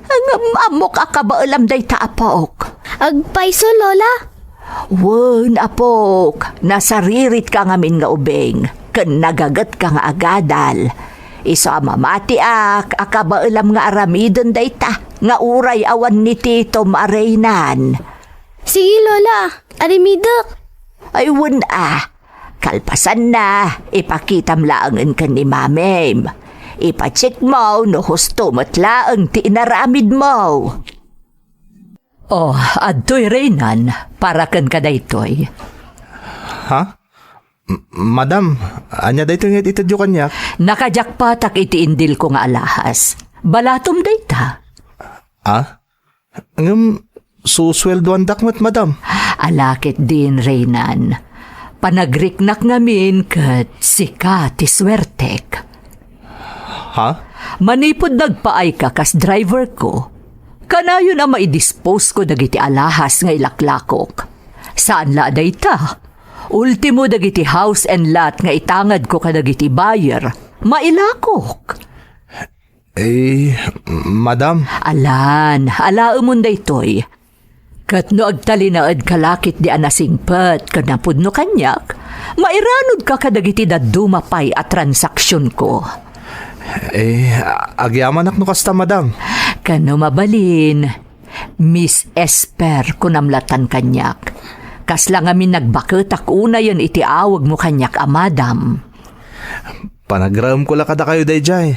Ngem ammok a kabaelam dayta, apok. Agpayso, Lola? Wen, apok, nasariritka ngamin nga ubing, ken nagagetka nga agadal. Isu a mamatiak a kabaelam nga aramiden dayta, nga uray awan ni Titom a Reynan. Sige, Lola, aramidek. Ay, wen a. Kalpasanna, ipakitam laengen ken ni Mamim. Ipacheck mo no husto met laeng ti inaramid mo. Oh, adtoy Reynan, para kenka daytoy. Ha? M-, madam, ania daytoy nga itedyo kaniak? Nakajakpatak iti indilko nga alahas. Balatom dayta. Ah? Ngem, susueldoandak met, madam. Ala ketdin, Reynan. Panagriknak ngamin ket sika ti suertek. Ha? Manipud nagpaayka kas driver ko, kanayon a maidisposko dagiti alahas nga ilaklakok. Saan la a dayta, Ultimo dagiti house and lot nga itangedko kadagiti buyer, mailakok. Eh, madam. Alan, alaemon daytoy. Ket no agtalinaedka la ketdi a nasingpet ken napudno kaniak, mairanudka kadagiti dadduma pay a transaksionko. Eh, a-, agyamanak no kasta, madam. Ken no mabalin, Miss Esper, kunam latan kaniak. Kasla ngamin nagbaketak unayen iti awegmo kaniak a madam. Panagraemko la kadakayo daydiay.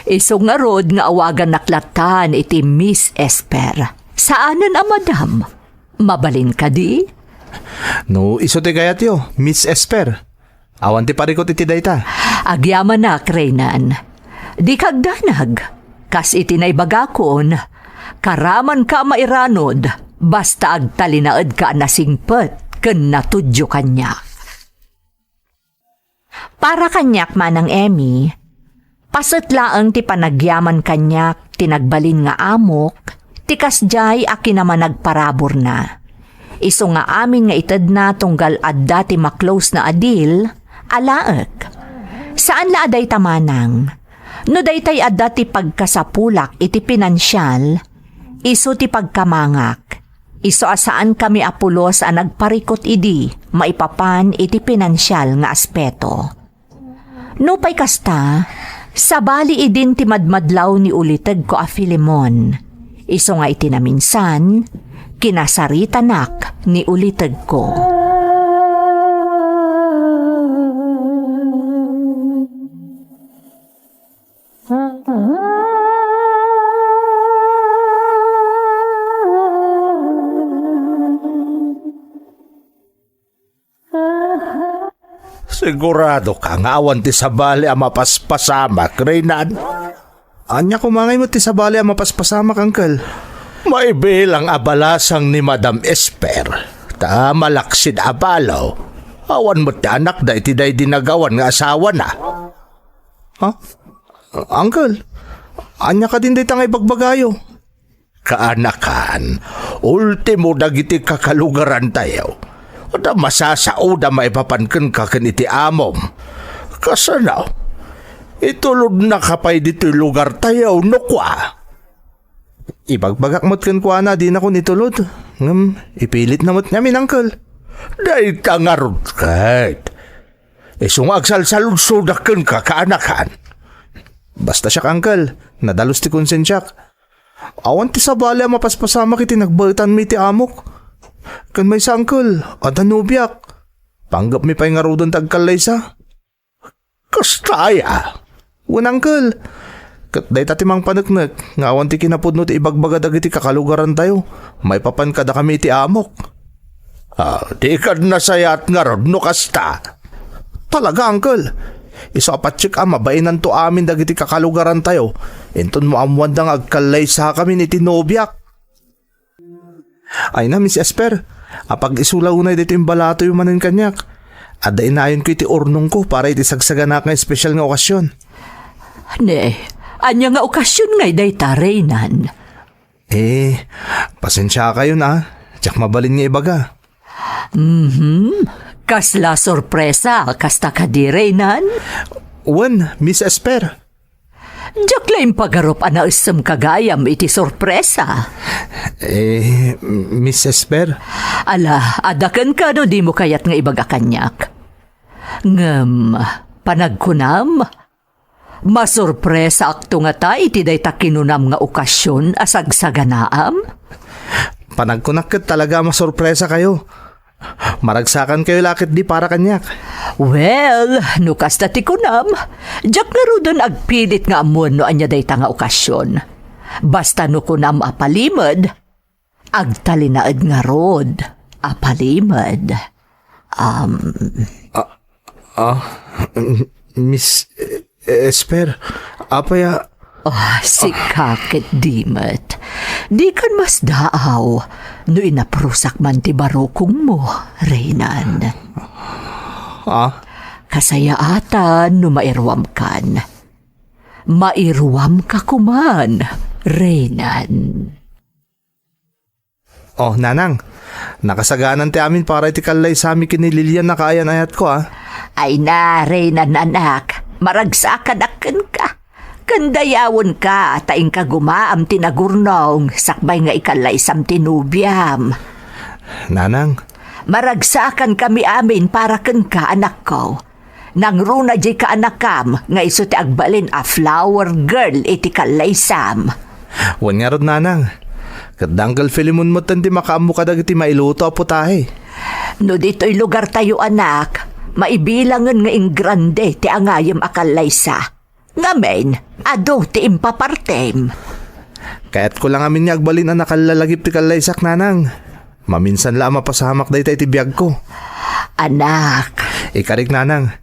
Isu ngarud nga awagannak latan iti Miss Esper. Saanen a madam. Mabalin kadi? No isu ti kayatyo, Miss Esper. Awan ti parikut iti dayta. Agyamanak, Reynan. Dika agdanag. Kas iti naibagakon, karamanka a mairanud, basta agtalinaedka a nasingpet ken natudyo kaniak. Para kaniak, Manang Emmy, paset laeng ti panagyaman kaniak ti nagbalin nga amok, ti kasdiay a kinamanagparaburna. Isu nga amin nga itedna tunggal adda ti ma-close-na a deal, alaek. Saan la a dayta, Manang. No daytay adda ti pagkasapulak iti pinansial, isu ti pagkamangak. Isu a saankami a pulos a nagparikut idi maipapan iti pinansial nga aspeto. Nupay kasta, sabali idin ti madmadlaw ni ulitegko a Filemon. Isu nga iti naminsan, kinasaritanak ni ulitegko. Sigurado ka nga awan ti sabali a mapaspasamak, Reynan? Ania koma ngay met ti sabali a mapaspasamak, Uncle? Maibilang a balasang ni Madam Esper, ta malaksid a balo, awan met ti anakda iti daydi nagawan nga asawana. Ha? Uncle, ania kadin dayta nga ibagbagayo? Kaanakan, ultimo dagiti kakalugarantayo. Adda masasaoda maipapan kenka ken iti amom. Kasano? Itulodnaka pay ditoy lugartayo, no kua? Ibagbagak met kenkuana, dinakon itulod. Ngem, ipilitna met ngamin, Uncle. Dayta ngarud ket. Isu nga agsalsaludsodak kenka, kaanakan. Basta siak, Uncle, nadalus ti konsensiak. Awan ti sabali a mapaspasamak iti nagbaetanmi iti amok. Ken maysa, Uncle, adda nobiak. Panggepmi pay ngaruden ti agkallaysa. Kasta aya? Wen, Uncle. Ket dayta ti mangpaneknek nga awan ti kinapudno ti ibagbaga dagiti kakalugarantayo maipapan kadakami iti amok. Ah, dika nasayaat ngarud no kasta. Talaga, Uncle. Isu a patiek a mabainanto amin dagiti kakalugarantayo, inton maammoanda nga agkallaysakamin iti nobiak. Ay na, Miss Esper, apag-isu la unay daytoy imbalatoyo manen kaniak. Adda inayonko iti urnongko para iti sagsaganaak nga espesyal nga okasyon. Ne, ania nga okasyon ngay dayta, Reynan? Eh, pasensiakayon a, diak mabalin nga ibaga. Mhm. Kasla sorpresa, kasta kadi, Reynan? Wen, Miss Esper. Diak la impagarup a naessem ka gayam iti sorpresa. Eh, Miss Esper? Ala, adda kenka no dimo kayat nga ibaga kaniak. Ngem, panagkunam, masorpresaakto ngata iti dayta kinunam nga okasyon a sagsaganaam? Panagkunak ket talaga a masorpresakayo. Maragsakankayo la ketdi para kaniak. Well, no kasta ti kunam, diak ngaruden agpilit nga ammoen no ania dayta nga okasyon. Basta no kunam a palimed, agtalinaed ngarud a palimed. Um, Ah, Miss, eh, Esper, apay a... Oh, sika ket di met. Dikan masdaaw no inaprusak man ti barukongmo, Reynan. Ah? Kasayaatan no mairuamkan. Mairuamka koman, Reynan. Oh, Nanang, Nakasaganan ti amin para iti kallaysami ken ni Lilian a kaayan-ayatko, a. Ay na, Reynan, anak, maragsakanak kenka. Ken dayawenka ta inka gumaam ti nagurnong sakbay nga ikallaysam ti nobiam. Nanang. Maragsakankami amin para kenka, anakko. Nangruna diay kaanakam nga isu ti agbalin a flower girl iti kallaysam. Wen ngarud, Nanang. Ket da Uncle Filemon metten ti makaammo kadagiti mailuto a putahe. No ditoy lugartayo, anak, maibilangen nga ingrande ti angayem a kallaysa. Ngamin, adu ti impapartem. Kayatko la ngamin nga agbalin a nakallalagip ti kallaysak, Nanang. Maminsan la a mapasamak dayta iti biagko. Anak. Ikarik, Nanang.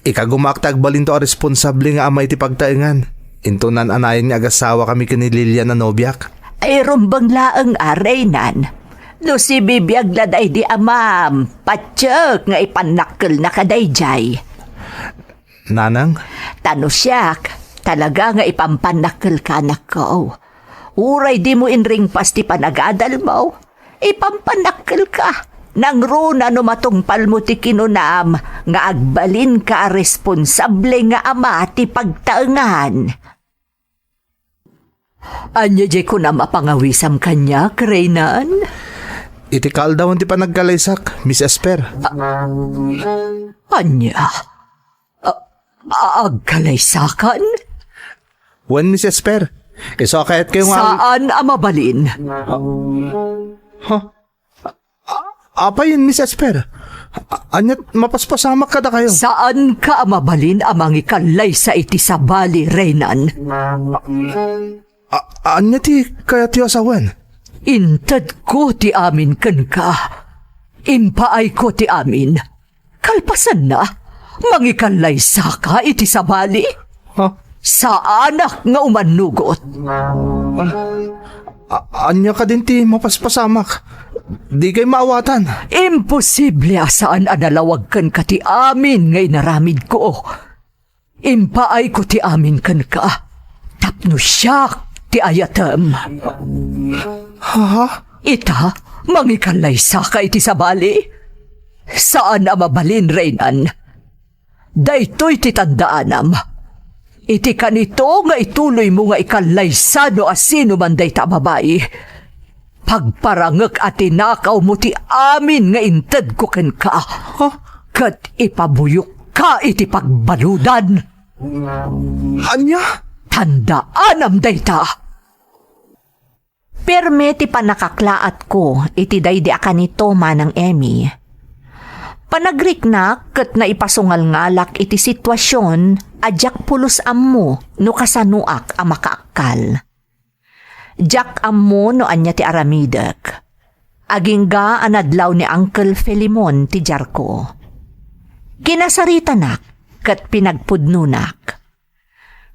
Ikagumaak ta agbalinto a responsable nga ama iti pagtaengan. Intonan a nayon nga agasawakami ken ni Lilian a nobiak. Ay, rumbeng laeng a, Reynan. No sibibiag la daydi amam, patiek nga ipannakkelnaka daydiay. Nanang? Ta no siak, talaga nga ipampannakkelka, anakko. Uray dimo inringpas ti panagadalmo, ipampannakkelka. Nangruna no matungpalmo ti kinunam nga agbalinka a responsable nga ama ti pagtaengan. Ania diay kunam a pangawisam kaniak, Reynan? Iti kaaldawan ti panagkalaysak, Miss Esper. Ania? A-, a-, agkalaysakan? Wen, Miss Esper. Isu a kayatkayo nga awi- Saan a mabalin. Ha? A-, apay, Miss Esper? A-, aniat mapaspasamak kadakayo? Saanka a mabalin a mangikallaysa iti sabali, Reynan. A-, ania ti kayatyo a sawen? Intedko ti amin kenka. Impaayko ti amin. Kalpasanna, mangikallaysaka iti sabali? Ha? Saanak nga umannugot. A-, ania kadin ti mapaspasamak? Dikay maawatan. Imposible a saan a nalawag kenka ti amin nga inaramidko. Impaayko ti amin kenka tapno siak ti ayatem. Ha? Ita, mangikallaysaka iti sabali? Saan a mabalin, Reynan. Daytoy ti tandaanam. Iti kanito nga ituloymo nga ikallaysa no asino man dayta a babai, pagparangek a tinakawmo ti amin nga intedko kenka, ha? Ket ipabuyokka iti pagbaludan. Ania? Tandaanam dayta. Pirme ti pannakaklaatko iti daydi a kanito, Manang Emmy. Panagriknak ket naipasungalngalak iti situasion a diak pulos ammo no kasanoak a makaakkal. Diak ammo no ania ti aramidek. Agingga a nadlaw ni Uncle Filemon ti diarko. Kinasaritanak ket pinagpudnonak.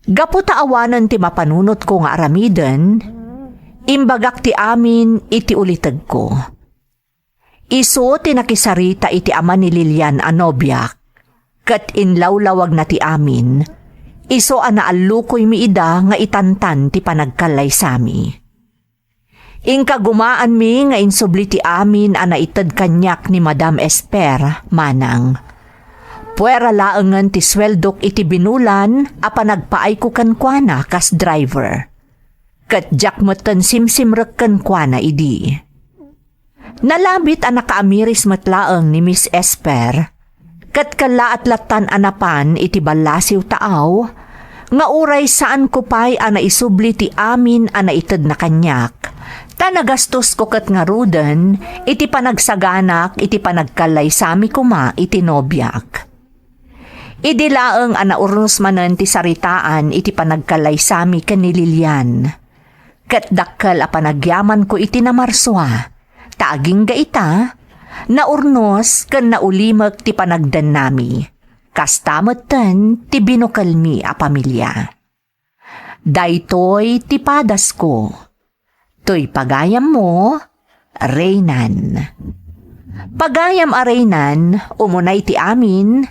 Gapu ta awanen ti mapanunotko nga aramiden, imbagak ti amin iti ulitegko. Isu ti nakisarita iti ama ni Lilian a nobiak, ket inlawlawagna ti amin, isu a naallukoymi ida nga itantan ti panagkallaysami. Inkagumaanmi nga insubli ti amin a naited kaniak ni Madam Esper, manang. Puera laengen ti sueldok iti binulan a panagpaayko kenkuana kas driver. Ket diak metten simsimrek kenkuana idi. Nalabit a nakaamiris met laeng ni Miss Esper, ket kellaat lattan a napan iti ballasiw taaw, nga uray saanko pay a naisubli ti amin a naitedna kaniak, ta nagastosko ket ngaruden iti panagsaganak iti panagkallaysami koma iti nobiak. Idi laeng a naurnos manen ti saritaan iti panagkallaysami ken ni Lilian. Ket dakkel a panagyamanko iti namarsua, ta agingga ita, naurnos ken naulimek ti panagdennami. Kasta metten ti binukelmi a pamilia. Daytoy ti padasko. Toy pagayammo, Reynan. Pagayam a Reynan, umunay ti amin,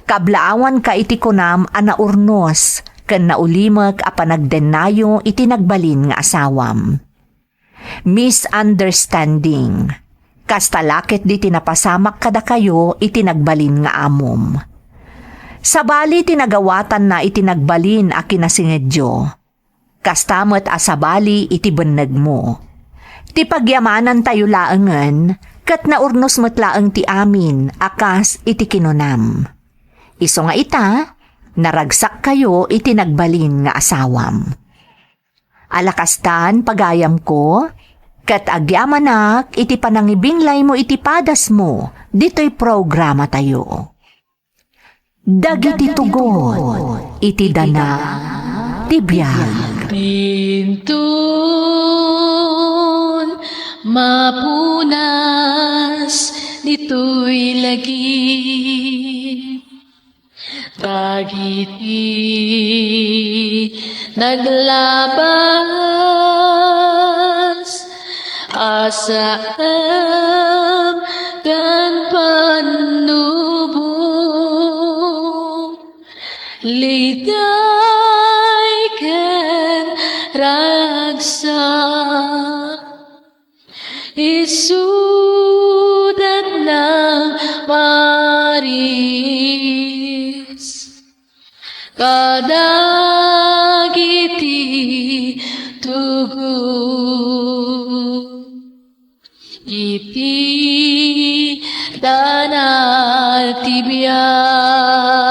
kablaawanka iti kunam a naurnos ken naulimek a panagdennayo iti nagbalin nga asawam. Misunderstanding. Kasta la ketdi ti napasamak kadakayo iti nagbalin nga amom. Sabali ti nagawatanna iti nagbalin a kinasingedyo. Kasta met a sabali iti bennegmo. Ti pagyamanantayo laengen, ket naurnos met laeng ti amin a kas iti kinunam. Isu nga ita, naragsakkayo iti nagbalin nga asawam. Ala kastan, pagayamko, ket agyamanak iti panangibinglaymo iti padasmo ditoy programatayo. Dagiti tugot iti dana ti biag. Inton mapunas ditoy lagi. Dagiti naglabas a saan ken pannubo, liday ken ragsak. Isudat nang maris kadagiti tugot iti dana ti biag.